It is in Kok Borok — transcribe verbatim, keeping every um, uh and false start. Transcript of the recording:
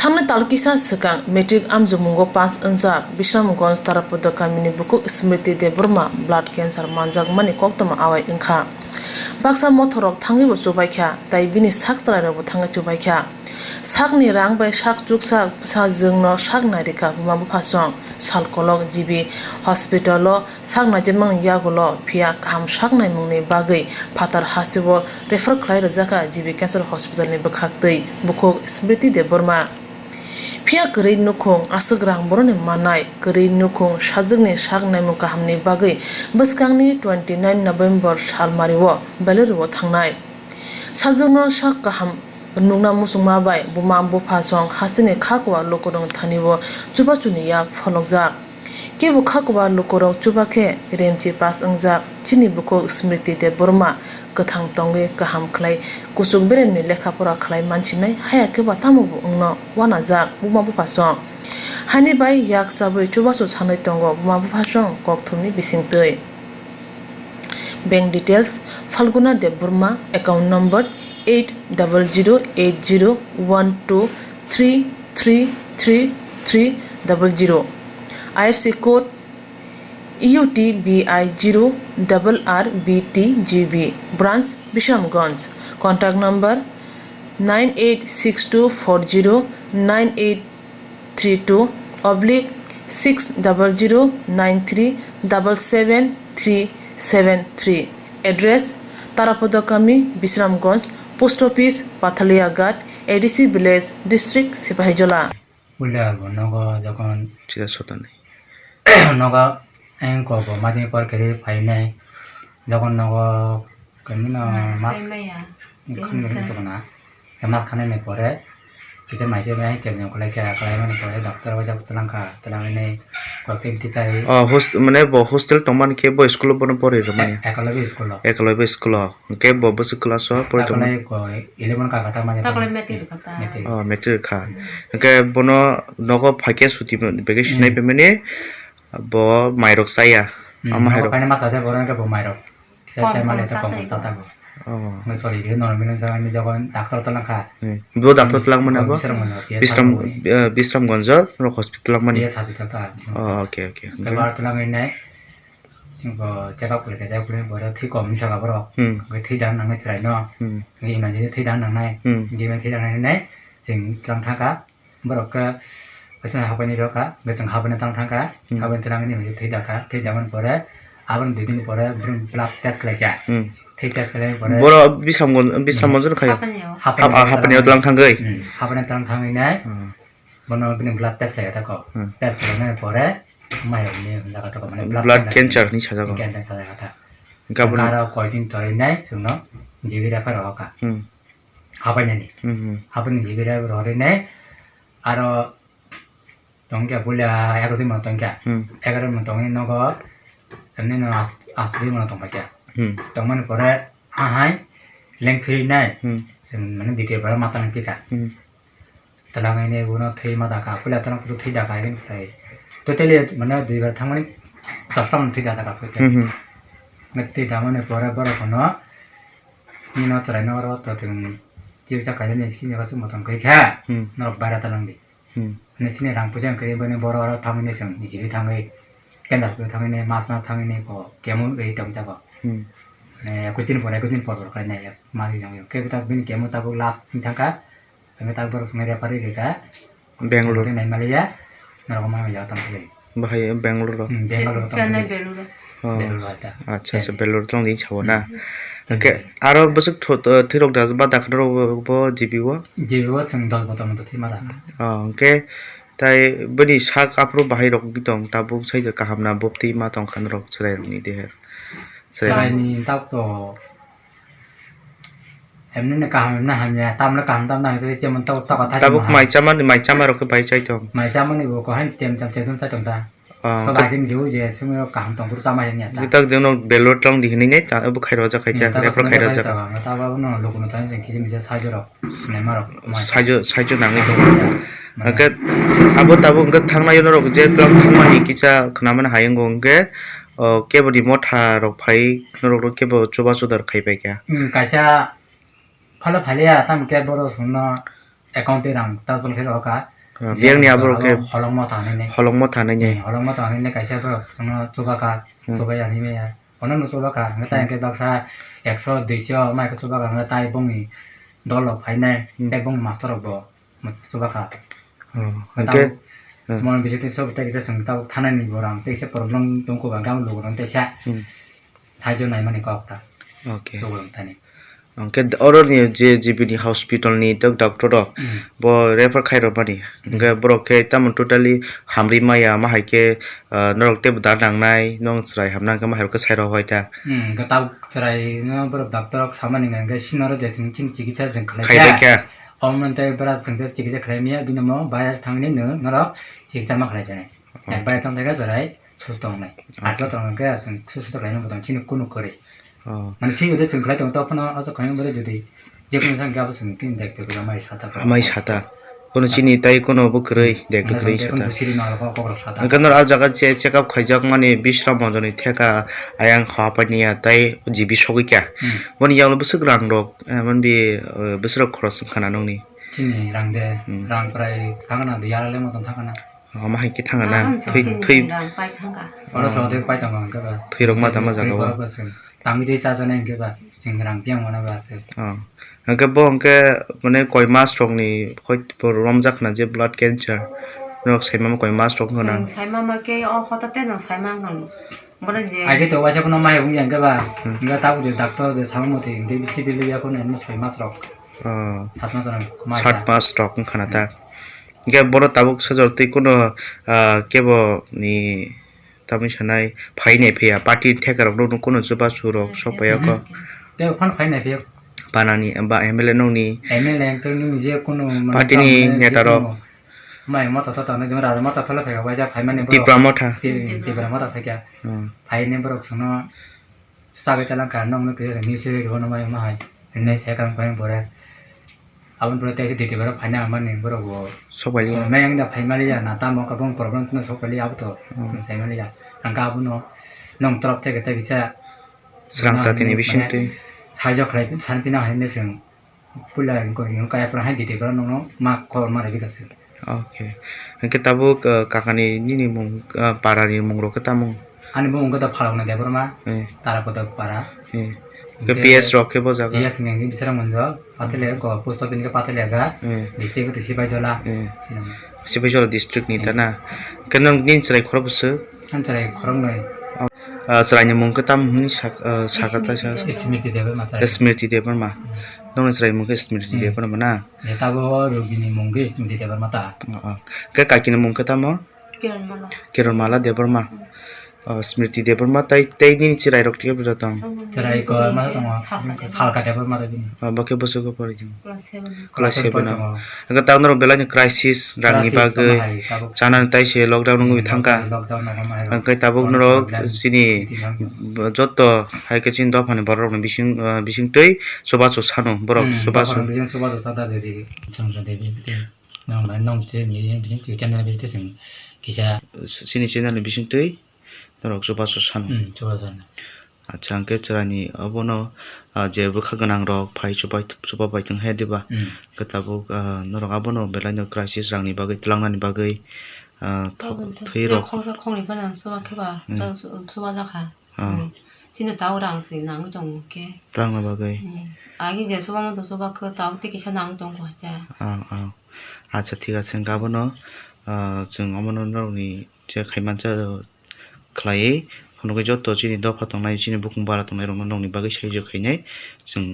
Thangnai tal kisa swkang matric amjokmungo pass wngjak Bisramganj Tarapoda kamini bukhuk Smriti Debbarma blood cancer manjakmani koktwma awai wngkha. Baksa mothorrok thangwibo chubaikha, tai bini sak chwrairokbo thangwi chubaikha. Sakni rang bai sak chuksa bwsajwkno sak nairikha buma buphasong. Salkolok G B hospital-o sak naijakmani yagulo, phiya kaham sak naimungni bagwi phatar hasteo refer khlai rwjakha G B Cancer Hospital-ni bwkhaktwi bukhuk Smriti Debbarma. Phiya kwrwi nukhung aswk rang boroni mannai, kwrwi nukhung sajwkni sak naimung kahamni bagwi bwskangni twenty nine November salmario Beluru-o thangnai. Sajwkno sak kaham nukna muchungma bai buma buphasong hasteni kha kwbar lukurokni thani-o chubachuni yak pholokjak. Kebo kha kwbar lukurok chuba khe remchi pass wngjak. Chini bukhuk Smriti Debbarma kwthang tongwi kaham khlai kuchuk beremni lekha pora khlai mansinai, haya khe ba tamo bo wngno wanajak buma buphasong. Hani bai yak chabwi chubachu sanwi tongo buma buphasong kokthumni bisingtwi. Bank details: Falguna Debbarma, account number eight double zero eight zero one two three three three three double zero, I F S C code U T B I zero double R B T G B, branch Bisramganj, contact number nine eight six two four zero nine eight three two oblique six double zero nine three double seven three seven three. Address: Tarapoda kami, Bisramganj, Post Office, Pathalia Ghat, A D C Village, District Sepahijala. Puila bo nogo jokon sida sotani. Nogo eng kok bo madi por kiri phainai. Jokon nogo kemino mas khan kiri tongna. Mas khanani pore kisa maise bai kemno khlai kha, khlaimani pore doctor o jak twlang kha, twlangni kok tei bwtwi chari. Oh, host-, mane bo hostel tongmani khe bo school o bono pori rwmani? Ekolobi school o. Ekolobi school o. Hwnkhe bo bwswk class o pori tongo? Takhwlai ko eleven ka kha ta manya. Takhwlai matric kha ta. Matric. Oh, matric kha. Hmm. Hwnkhe bono nogo phaikhe suti begwi sinai phaimani, bo mairok chaya. Hmm. Ama nogo hairok. Phaina ma saja boron khe bo mairok. Kisa kisa male ta kok chata go. Oh. Ngi sori ri normal jagani jogon doctor to langkha. Hmm. Bo doctor to langmani abo? Bisram Ganj hospital. Bisram, eh, Bisramganj o hospital langmani. Yes, hospital ta. Oh, okay, okay. Hwnkhe bar to langwi nai. Bo check up khlai khe, check up khlai pore thwi kom ni saka borok. Hmm. Hwnkhe thwi dang nangnai chwraino. Hmm. Hwnkhe emergency thwi dang nangnai. Hmm. Hwnkhe thwi dang nangnai chwng tlang thangkha. Borok khe haphaini rokha, hwnkhe chwng haphaini tlang thangkha. Hmm. Haphaini tlang nini thwi dakha, thwi dakmani pore aboni dui din pore brum blood test khlai kha. Hmm. Thwi test khlai pore. Boro Bisramganj, Bisramganj no khayo? Haphaini o. Hap-, ah, haphaini o tlang thangwi? Hmm. Haphaini tlang thangwi nai. Hmm. Bono bini blood test khlai kha tako. Hmm. Test khlaimani pore mayokni jaga tako, mane blood cancer hinwi sajago. Cancer sajago ta. Hwnkhe aro koi din torwi nai chwngno G B refer rohor kha. Hmm. Haphainani. Hmm, hmm. Haphainani G B refer rohor nai aro tongkha puila egaroh din tongkha. Hmm. Egaroh din tongwi nogo emni no as-, asto din tongpaikha. Hmm. Tongmani pore ahai lengphirwi nai. Hmm. Chwng mane detail pore mata nangpikha. Hmm. Twlangwi nai bono thwi ma dakha, puila twlang kutu thwi dakha, hwnkhe totally mane dui bar thangmani dosta mano thwi dakha, dakha. Hmm, hmm. Thwi dakmani pore borok phano nini chwraino oro to chwng chikicha khainani skin eba se motom khe kha, hmm, norok baira twlangdi. Hmm. Nini sini rang puja khe bini borok oro thangwi nai chwng G B thangwi, cancer thangwi nai, mas mas thangwi nai ko chemo ri tong tako. Hmm. Mane ekush din por, ekush din por por khlai nai mas ri tongwi. Khe bini chemo tabuk last wng thangkha. Hwnkhe tak borok chwngno refer rwkha Bangalore. Tei naimaliya norok ma ya tong phai. Bahai Bangalore ro. Hmm, Bangalore ro tong Chennai, phai. Beluru. Oh. Beluru ata. Acha, acha, Chennai. Beluru tong di sawo na. Hmm. Hwnkhe aro bwswk thwi-, thwirok da ba dakhnarok bo G B o? G B o chwng dos botor moto thwi ma da. Oh, hwnkhe tai bini sak aphuru bahai rok tong tabuk sai kaham na bopti ma tong kha norok chwrai rok ni dehe. Chwrai rok. Chwrai ni tak to Emni no kaham, emni hamya, tamno kaham, tamno hamya, tei chemon tabuk, tabuk, tabuk mai chamani, mai chama rok khe bai chai tong. Mai chamani bo ko han tem cham chedum chai tong ta. Ah, to bai khe kin jiu je sumio kaham tong buru chama henya ta. Tabuk deno belor tong di hinui ne ta, abo khai rojak khai ta, hmm, tabuk refer khai rojak. Tabuk no lukuno ta jeng kisi misa sajo rok, sinema rok. Sajo, sajo nangwi tong. Hwnkhe abo tabuk hwnkhe thangnai norok je tlang thangmani kisa khnamani hayung hwnkhe, o, kebo ni motha rok phai norok kebo chuba chuda khai pai kha. Hmm, kaisa Phalo phaliya, tamo khe borok chwngno account tei rang transfer khe rw kha. Ah, je biyang ni abo rok khe holong motha hinwi. Holong motha hinwi. Hmm, holong motha hinwi kaisa borok chwngno chuba kha, hmm, chubai ya hinwi maya. Ono no chuba kha, hwnkhe ta, hmm, hwnkhe baksa ekso, duiso mai khe chuba kha, hwnkhe tai bongni dol rok phainai, hmm, tei bongni master rok bo chuba kha. Oh, hwnkhe, hmm, chwng bisi tei sob tei kisa chwng tabuk thanani borang tei kisa problem tongkho ba gam logo rok tei sa. Hmm. Saijo naimani kok ta. Okay. Tugurung thani. Hwnkhe oroni je G B ni hospital ni tok doctor rok, mm, bo refer khai rw mani. Mm. Hwnkhe borok khe tamo totally hamri maya, ma hai khe, ah, norok tei da nangnai, nong chwrai hamna hwnkhe ma hai rok khe sai rw hoi ta. Mm, hwnkhe tabuk chwrai no borok doctor rok samani hwnkhe sino rw je chwng chini chikitsa chwng khlai kha. Khlai kha. Omo tei bwra chwng tei chikitsa khlai maya, bini omo virus thangni nw norok chikitsa ma khlai jani. Okay. Ek bai tong thai kha chwrai. Susto wngnai. Okay. Aswk tong khe aswk susto khlaina bo tong chini kunu kwrwi. Oh. Mane chini ude chwng khlai tong to phano aswk khaina bo jodi je kunu thang khe abo chwng kin dek dek mai sata. Amai sata. Kono chini tai kono bo kwrwi dek dek kwrwi sata. Siri ma ko kok sata. Hwnkhe nor ah jaga che check up khaijak mani Bishram Monjoni theka ayang kha paniya tai G B sogwi kya. Hmm. Boni yalo bwswk rang rok, eh, man bi, eh, bwswk rok khoros wngkha na nongni. Chini rang de, hmm, rang prai thangna de yara le motom thangna. Omo hai khe thang na. Aham thwi, sini thwi. Rang pai thangka. Oro so de pai tong hwnkhe ba. Thwi rok ma tama jaga ba. Thwi ba se. Tangwi de cha jana hwnkhe ba. Chwng rang piang wana ba se. Oh. Hwnkhe bo hwnkhe mane koi mas rok ni hoi bo romjak na je blood cancer. Nok sai ma koi mas rok hona. Chwng sai ma ma khe o hota te no sai ma ngan. Bono je. Age to waisa kono mai hung yang khe ba. Hmm. Hwnkhe tabuk je doctor je sama moti hwnkhe bisi de liya kono soi mas rok. Oh. Sat mas rok. Sat mas rok wngkha na ta. Hwnkhe bono tabuk sajor twi kono, ah, kebo ni tamni sanai phainai phiya party ni theka rok no kono chubachu rok sok phai o kho. Tei phano phainai phiya. Panani ba M L A nokni. M L A tei nini je kono mane party ni neta rok. Mai mota tota no jemon raja mota phela phai waisa phaimani borok. Tipra motha. Ti-, Tipra mota phaikha. Hmm. Phaini borok sono. Sagwi talang ka nokno kisa news se rwgwi bono mai ma hai. Hinwi sai kang pai bore. Aboni pore tei diti borok phaina mani borok bo. Sok pai liya. Mai ang da phai mali ya na tamo ka bong problem tino sok pai liya abo to. Hmm. Sai mali ya. Ang ka abono nong torop theke tei kisa. Srang sa tini bising twi. Sai jok khlai san pina hai ne seng. Puila ko yung kaya pura hai dite pura nokno ma kobor ma rebi kase. Okay. Hwnkhe tabuk, uh, kakani nini mung, uh, para ni mung rok khe tamo? Ani mung khe da Phalokna Debbarma, eh, Tarakoda para. Eh. Hwnkhe P S rok khe bo jaga? P S hwnkhe bisara munjo, Pathalia ko post office khe Pathalia ga, eh, district khe Sipaijala. Eh. Sinamo. Sipaijala district ni, eh, ta na? Hwnkhe nang nini chwrai khorok bwswk? Ang chwrai khoroknwi. Ah, chwraini mung khe tamo hwnwi sak-, ah, saka ta sa? Smriti Debbarma chwrai. Smriti Debbarma. Hmm. Nokni chwraini mung khe Smriti, hmm, Debbarma na? Netabo Rugini mung khe Smriti Debbarma ta. Oh, oh. Khe kakini mung khe tamo? Kiranmala. Kiranmala Debbarma. Hmm. Oh, Smriti Debbarma tai, tai nini chwrai rok tei bwrwi tong? Chwrai ko ma tongo? Salka Debbarma. Salka Debbarma ta bini. Oh, bo khe bwswk go pori tong? Class seven. Class seven o. Hwnkhe ta norok belai ni crisis rang ni bagwi, crisis tongma hai tabuk. Chanani tai se lockdown wngwi thangkha. Lockdown wngma hai. Hwnkhe tabuk norok chini joto hai khe chini dophani borok rokni bising, ah, bising twi chubachu sano borok. Hmm, chubachu. Dophani bising chubachu sada didi. Chwng sa debi tei nong nong se ni bising twi channel bising twi chwng kisa. Chini channel ni bising twi norok chubachu sano. Hmm, chubachu sano. Acha, hwnkhe chwraini obono, ah, je bwkha gwnangrok phai chubai, chuba bai tong hai diba? Mm. Hwnkhe tabuk, ah, norok abono belaino crisis rangni bagwi, twlangnani bagwi, ah, tho-, aboni thwi rok. Khongsa khongni phano chuba khe ba, mm, chwng chu-, chuba jakha. Ah. Chwng, chini tao rang se nangwi tongo khe. Twlangna bagwi. Mm. Agi je chuba mantong chuba khe tao tei kisa nangwi tongo khe. Ah, ah. Acha, thik ache, hwnkhe abono, ah, chwng omono norokni je khaimansa, khlaiwi phunugwi joto chini dopha tongnai, chini bukung bara tongnairokno nokni bagwi saijo khainai chwng